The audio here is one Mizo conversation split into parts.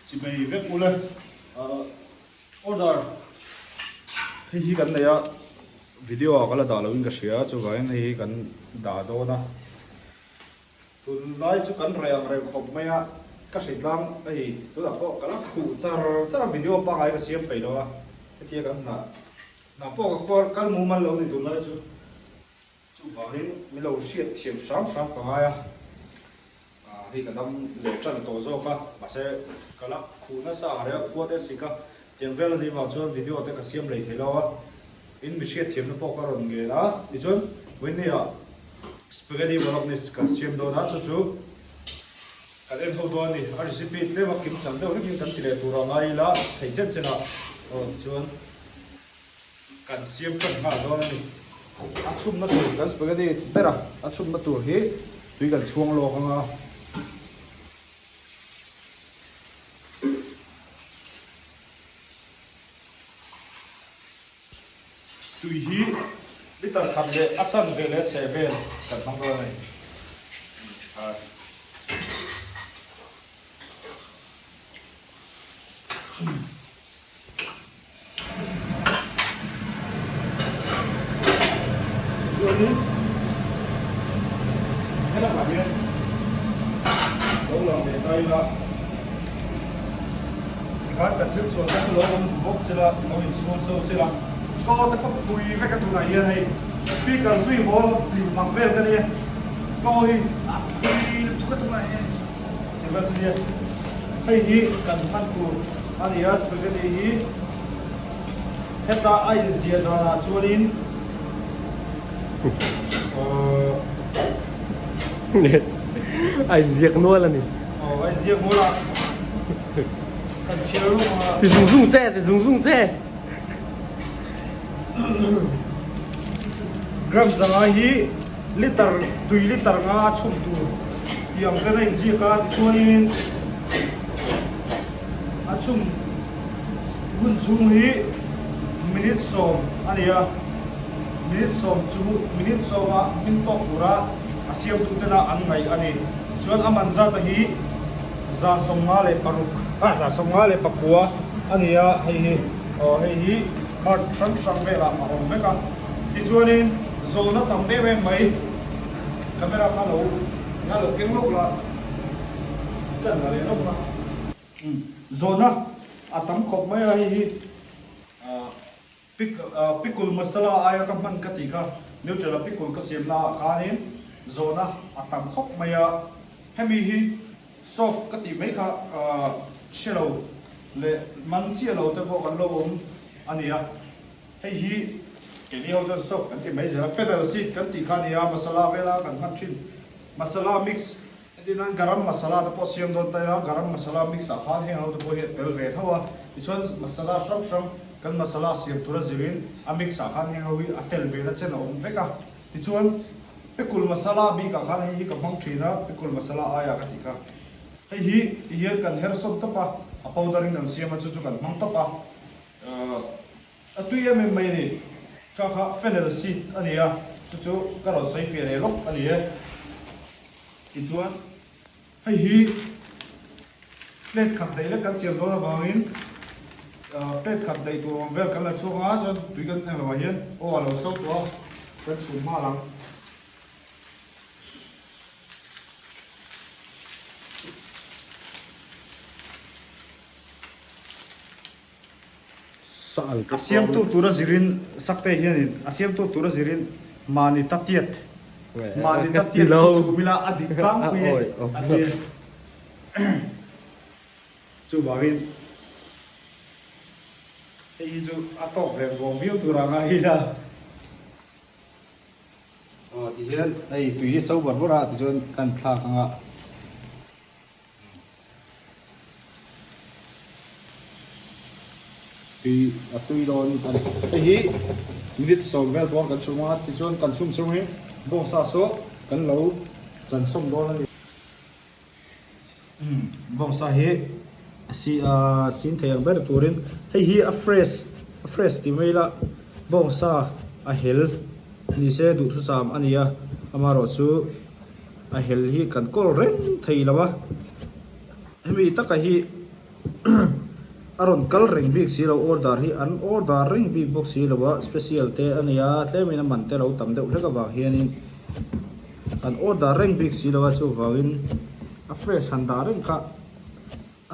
Chimei vek ule order hei hi kan nei a video ah ka la dah loin ka hria chuvangin hei hi kan dah dawn a tunlai chu kan reh ang reng khawp mai a ka hri tlang hei tunah pawh ka la khuh char char a video pangngai ka siam peih lo a hetia kan hnah hnah pawh ka kal mumal lo ni tunlai chu chuvangin min lo hriat thiam hram hram ka ngai a. Hei ka dam leh tan tawh zawk a, mahse ka la khuh nasa ang reng a, khua te a sik a, tiang vel a nih vang chuan video te ka siam lei thei lo a, in mi hriat thiamna pawh ka rawn ngen a, tichuan Winnie ah spaghetti bolognese kan siam dawn a, chu chu kan en ho dawn a ni, a recipe tlem a kim chang deuh hlekin kan ti leh tur a ngai ila thei chen chen ah aw tichuan. Kan siam tan nghal dawn a ni. A chhumna tur kan spaghetti ber a, a chhumna tur hi tui kan chhuang lawk ang a. Tui hi liter khat leh a chanve leh a chheh vel kan hmang dawn a ni. Chuanin helamah hian lo lang leh ta ila tikhan kan thil chhuan te chu lo awm bawk sela lo inchhuang so sela ka aw te pawh pui vek a tunah hian hei speaker zui haw hlim ang vel ka nia ka aw hi a pui lutuk a tunah hian. Tiva chu nia hei hi kan hman tur a ni a spaghetti hi heta a inziah danah chuanin aww a inziak nual a ni aw a inziak nual a kan chhiar lawk ang a ti zung zung che ti zung zung che Gram zanga hi Liter tui liter nga a chhum tur tih ang ten a inziak a, tichuanin a chhum hun chhung hi minute sawm a ni a, minute sawm chu minute sawma hming tawk tura a siamtu tena an ngaih a ni. Tichuan a man zata hi 156 ah 159 a ni a, hei hi aw hei hi mart hrang hrang velah a awm vek a. Tichuanin zawhna tam em em mai camera kha lo nga lo keng lawk la kan la leh lawk a. Zawhna a tam khawp mai a hei hi pickle masala aia ka hman ka tih kha Nutella pickle ka siam na ah khanin zawhna a tam khawp mai a hemi hi soft ka tih mai kha hre lo leh man chiah lo te pawh kan lo awm a ni a. Hei hi keini ho chuan soap kan ti mai zel a, fennel seed kan tih kha a ni a, masala vela kan hman thin. Masala mix entir nan garam masala te pawh siam dawn ta ila, garam masala mix ah khan heng ho te pawh hi a tel ve tho a, tichuan masala hrang hrang kan masala siam tura zirin a mix ah khan heng ho hi a tel ve na chen a awm vek a, tichuan pekul masala bikah khan hei hi ka hmang thin a, pekul masala aia ka tih kha. Hei hi tihian kan her sawn tawp a, a powder in kan siam a chu chu kan hmang tawp a. A tui em em mai a ni. Kha kha fennel seed a ni a, chu chu ka rawn sawi fiah leh lawk a ni e. Tichuan hei hi plate khat daih lek kan siam dawn avangin plate khat daih tur awm vel kan la chhuak ang a, chuan tui kan eng lohah hian aw a lo so tawh a, kan chhum nghal ang. A siamtu tura zirin Sakte hianin a siamtu tura zirin mahni ta tiat mahni ta tiat chu chhum ila a dik tlangpui e a ti. Chuvangin hei hi chu a tawk ve vawng viau tura ngai ila. Aw tihian hei tui hi so var var a tichuan kan thlak anga. Tui a tui dawn a ni. Hei hi minute sawm vel bawr kan chhum a, tichuan kan chhum chhung hi bawngsa saw kan lo chan sawm dawn a ni. Umm bawngsa hi a si a sin thei ang ber turin hei hi a fresh a fresh tih mai ila bawngsa a hel ni se duhthusam a ni a, amaherawhchu. A hel hi kan kawl reng thei lo a, hemi taka hi A rawn kal reng bik si lo order hi an order reng bik bawk si lo a, special te a nia tlemin a man te lo tam deuh hlek avang hianin an order reng bik si lo a chuvangin a fresh han dah reng kha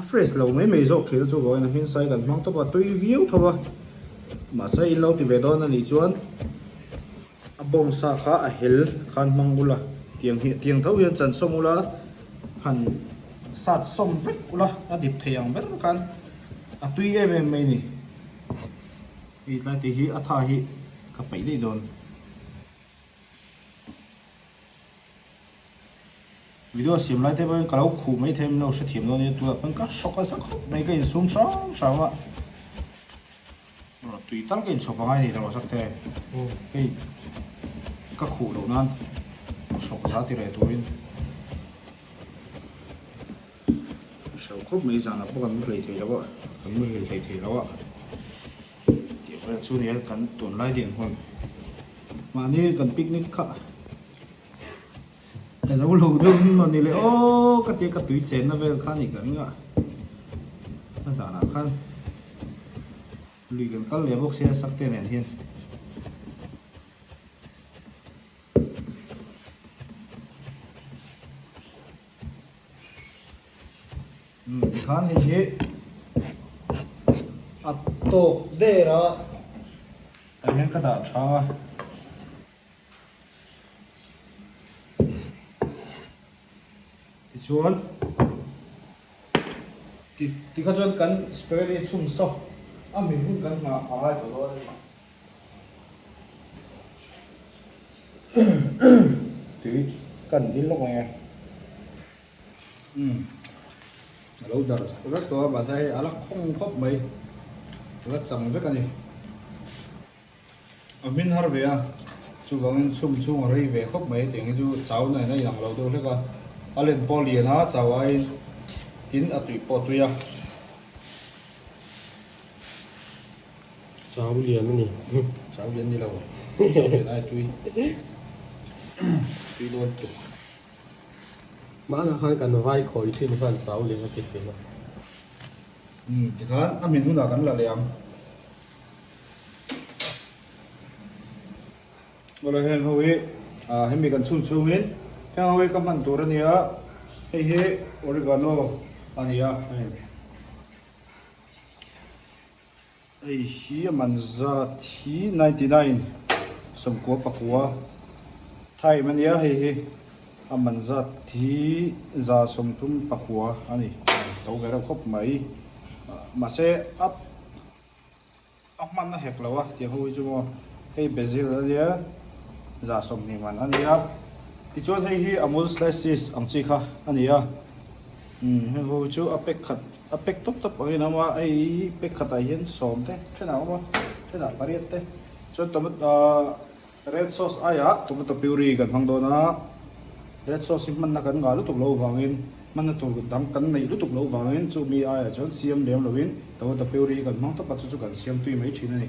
a fresh lo mai mai zawk thin a chuvangin a hmin sai kan hmang tawp a tui viau tho a mahse in lo ti ve dawn a nih chuan A bawng sa kha a hel khan hmang ula, tiang hi tiang tho hian chan sawm ula, han sat sawm vek ula, a dip thei ang ber khan a tui em em mai ni. Hei tlai te hi a tha hi ka paih daih dawn. Video siam lai te pawhin ka lo khuh mai thei a, min lo hrethiam dawn nia, tunah pawn ka hrawk a za khawp mai, ka insum hram hram a. Tui tal ka inchhawp angai ni lo sak te hei ka khuh loh nan hrawk za ti reh turin hreuh khawp mai zanah pawh kan mu hlei thei lo a kan mu hil hlei thei lo a tih vel chu nia kan tunlai dinhmun mahni kan picnic kha ka zo lo deuh in maw ni le aw ka tia ka tui chenna vel kha ni ka ring a a zanah khan lui kan kal leh bawk sia sakte nen hian. Tikhan hei hi a tawk der a tah hian ka dah tha a. Tichuan ti tikha chuan kan spaghetti chhum saw a hmin hun kan nghah a ngai tawh dawn a ni. Tui kan dil lawk mai a. Umm a lo dar vek tawh a mahse hei a la khawng khawp mai a la chang vek a ni. A hmin har ve a, chuvangin chhum chhung a rei ve khawp mai tiang hi chu chau na in a inang lo deuh hlek a, a len pawh lian a chau aiin tin a tui pawh a tui a. Chau lian a ni. Chau lian ni lo, chau lian ai tui, tui dawn tuk. Hmanah khan kan vai khawi thin khan chau lian a ti thin a. Umm tikhan a hmin hunah kan la leh ang. Awle heng ho hi ah hemi kan chhun chhungin heng ho hi ka hman tur a nia hei hi oregano a ni a hei hei hi a man zat hi 99 19 thyme a nia hei hi a man zat hi 139 a ni to ve reuh khawp mai mahse a. A hman a hek lo a tih ho hi chu maw hei basil a nia 20 man a nia tichuan hei hi amul slices ang chi kha a ni a umm heng ho hi chu a pack khat a pack tawp tawp angin a awm a hei hi pack khatah hian sawm te thenah a awm a thenah pariat te chuan tomato ahh red sauce aiah tomato puree kan hmang dawn a red sauce hi hmanna kan ngah lutuk loh vangin. Hmanna tur dang kan neih lutuk loh vangin chu mi aiah chuan siam lem loin tomato puree kan hmang tawp a, chu chu kan siam tui mai thin a ni.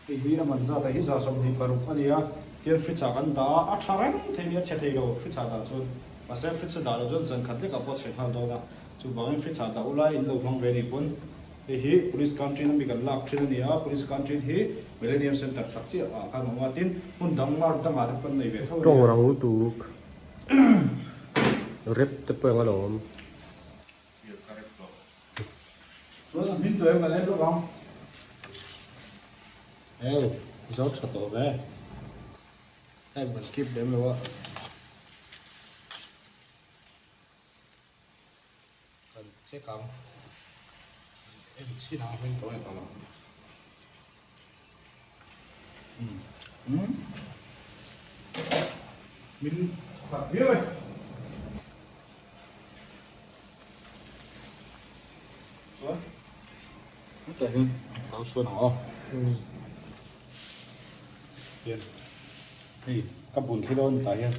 Hei hi a man zat ah hi 26 a ni a, tian fridge ah kan dah a, a tha reng thei nia chhe thei lo fridge ah dah chuan, mahse fridge a dah loh chuan zan khat lekah pawh a chhe nghal dawn a, chuvangin fridge ah dah ula in lo hmang ve nih pawn hei hi police canteen ami kan lak thin a ni a, police canteen hi Millennium Centre chhak chiah ah khan a awm a, tin hmun dang mar dangah te pawn nei ve tho a ni a. Tawng rang lutuk. Rep te pawh eng alawm. Chuan a hming tuai kan en lawk ang. Heu, zo tha tawh ve. Time kan keep lem lo a. Kan check ang. En chhin ang hming tuai tawh lo. Min khat viau e. Chuan hetah hian ka lo chhuan ang aw. Hian hei ka bun thli dawn tah hian.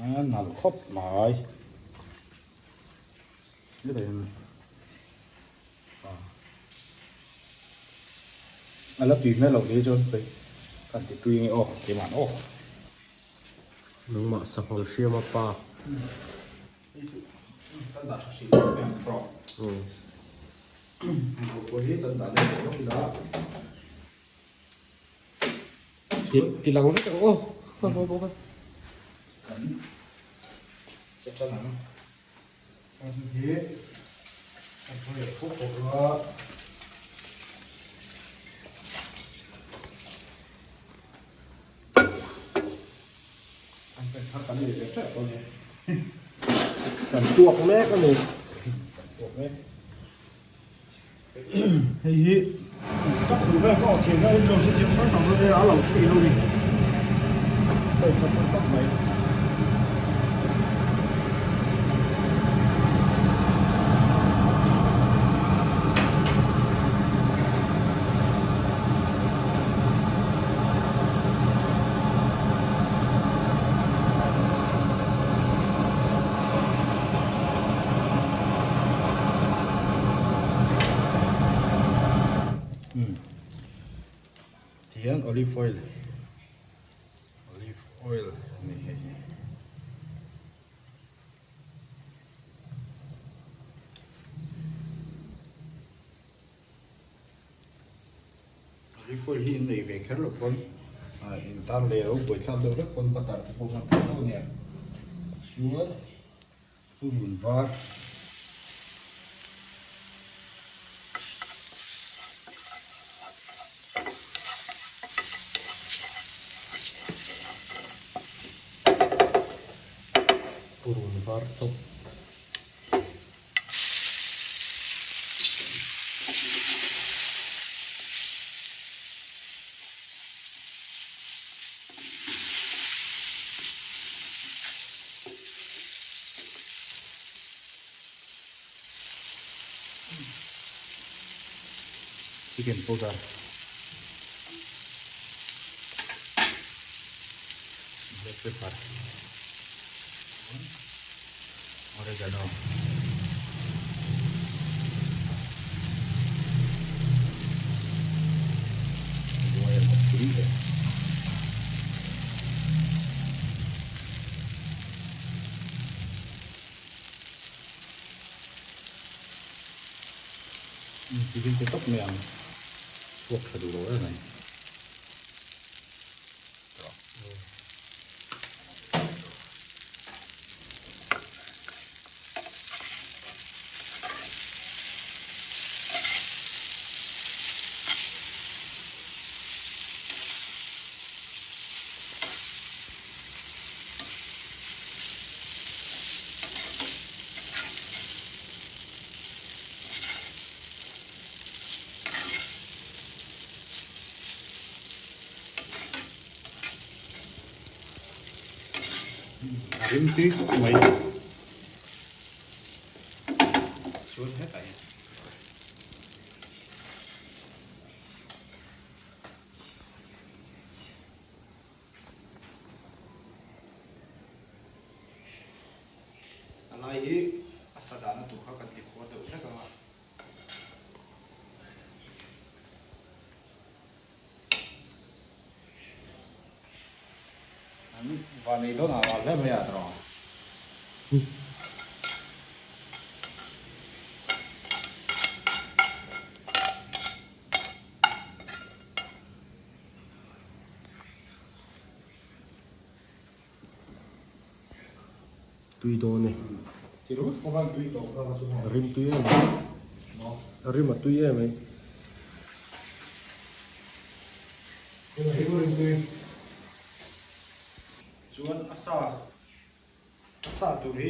A nalh khawp mai. A la tui hmel loh hle chuan pei kan ti tui nge aw keimah aw. Nangmah sanghal hriama pa. Hei chu kan dah tha hrih em em tawh. Hei pawh hi kan dah leh tawh lawk ila. Ti lang vek ang aw. Kan che tan ang. Hei hi kan thaw leh khawp khawp a. An pen thar kan nei ve teuh dawn e. Kan tuak mek a ni. Kan tuak mek. Hei hi ka phu vel ka awh thiam hian in lo hre thiam hrang hrang dawn e a lo theih lo ni. Ka inhre hrang tak mai. Tihian olive oil olive oil a ni hei hi. Olive oil hi in nei ve kher loh pawn in tan leh lo buaithlak deuh vek pawn butter te pawh hman theih tho a nia. Chuan purun var. Purun var chawp. Chicken powder black pepper oregano Tivin te tawp mai ang chhuak tha duh lo em mai. A rim tui khawp mai chuan hetah hian A lai hi a sa dahna tur kha kan ti khuar deuh hlek ang a. An van ei dawn ah ral hle mai a tawng. Tui dawn e. A rim tui em mai. A rim a tui em mai. Chuan a sa a sa tur hi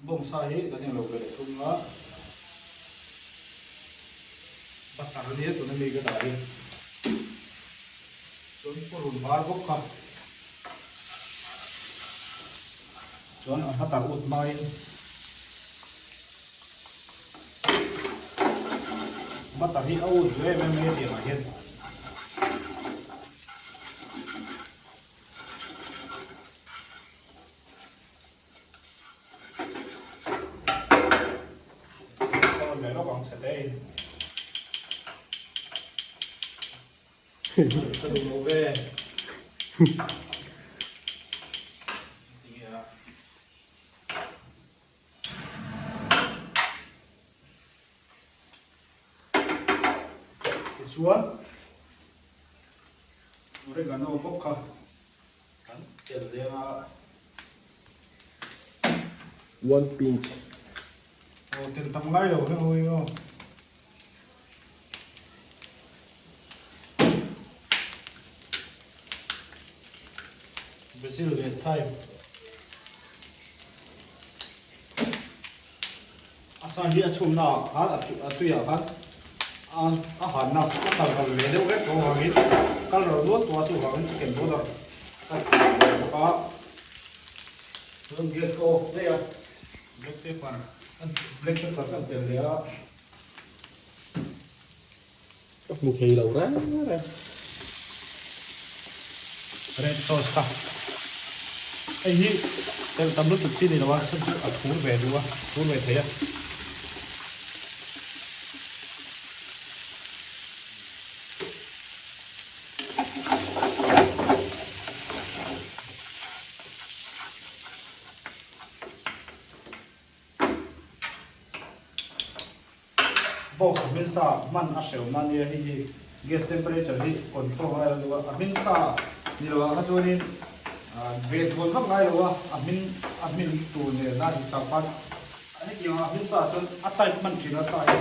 bawng sa hi kan englo ve leh thung a butter ania tuna mi ka dah hi chuan purun var bawk kha. Chuan a hma tak ut hmain butter hi a ut duh em em mai a tiangah hian. Ka rawn leh lawk ang chhe te in. Ka duh lo ve. Tichuan oregano bawk kha kan tel leng a. One pinch. Aw tel tam ngai lo heng ho hi maw. Basil leh thyme. A sa hi a chhumna ah khan a tui ah khan a hanna a kal ral ve deuh vek tawh avangin kal ral nual tawh a chuvangin chicken powder ka ti ve bawk a. Chuan gas ka off daih a, black pepper black pepper ka tel leh a. Ka hmu thei lo reng reng. Red sauce kha hei hi telh tam lutuk chi ni lo a chhan chu a thur ve duh a thur ve thei a. Box a hmin sa hman a hreuhna ania hei hi gas temperature hi control ngai lo a, a hmin sa ni lo ah kha chuanin ve thawn vak ngai lo a, a hmin a hmin tur nen a hisap khan hetiang a hmin sa ah chuan a tight hman thin a sa hi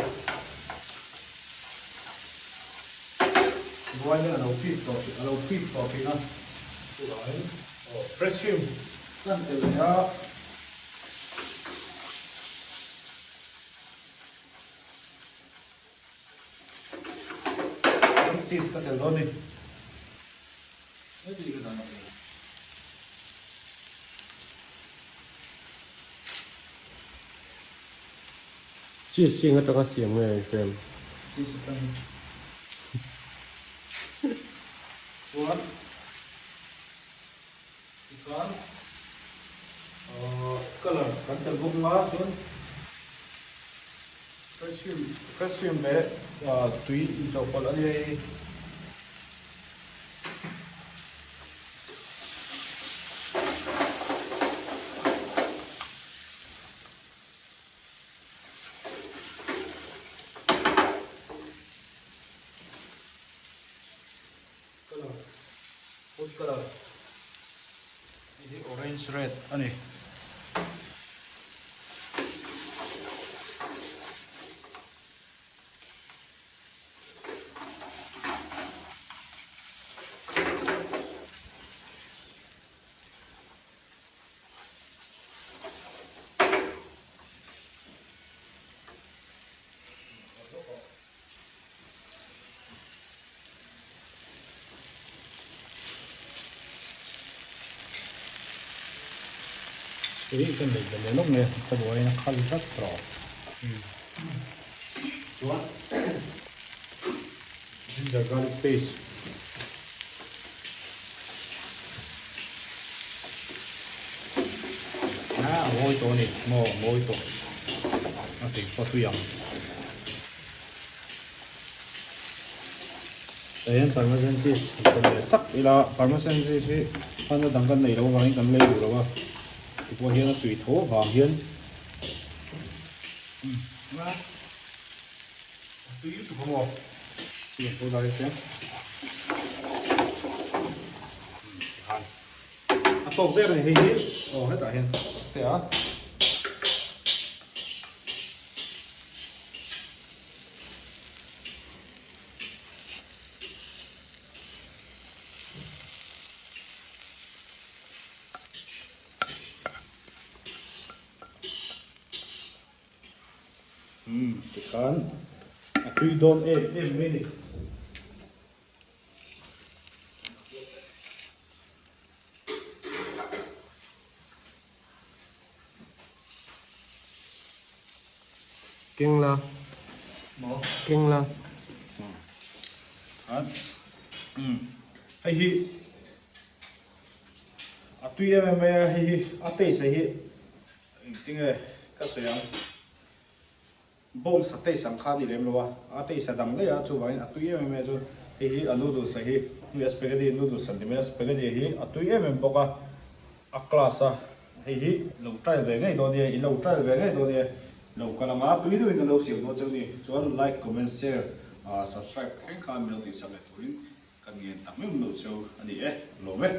buai hian a lo pip tawh a lo pip tawh thin a chuvangin fresh cream kan telh leh a. Cheese ka tel dawn ni. Cheese hi eng atanga siam nge Frem? Cheese atang. Chuan Tikhan colour kan tel bawk anga chuan fresh cream fresh cream leh tui inchawhpawlh a nia hei. Colour food colour hei hi orange red a ni. Tui ka neih ve leh lawk mai a, ka duh aiin a khal tlat tawh. Chuan ginger garlic paste a mawi tawh a ni maw a mawi tawh a tui pawh a tui ang. Tah hian parmesan cheese han tel leh sak ila parmesan cheese hi hmanna dang kan neih loh avangin kan lei duh lo a tichuan hian a tui tho avang hian a tui lutuk a maw chicken powder hi chuan tikhan a tawk ber a ni hei hi aw hetah hian te a. Umm tikhan a tui dawn em em mai ni. Keng la. Keng la. Hei hi a tui em em mai a hei hi a taste hi engtinge ka sawi ang. Bawng sa taste ang kha a ni lem lo a, a taste a dang daih a, chuvangin a tui em em mai a, chuan hei hi a noodles a hi hemi a spaghetti noodles an ti mai a, spaghetti hi a tui em em bawk a, a class a, hei hi lo try ve ngei dawn nia, i lo try ve ngei dawn nia, lo kal ang a, tui deuhin kan lo siam dawn cheu ni, chuan like, comment, share. Subscribe thleng khan min lo tihsak leh turin kan ngen tak meuh meuh cheu a ni e. Lawm e.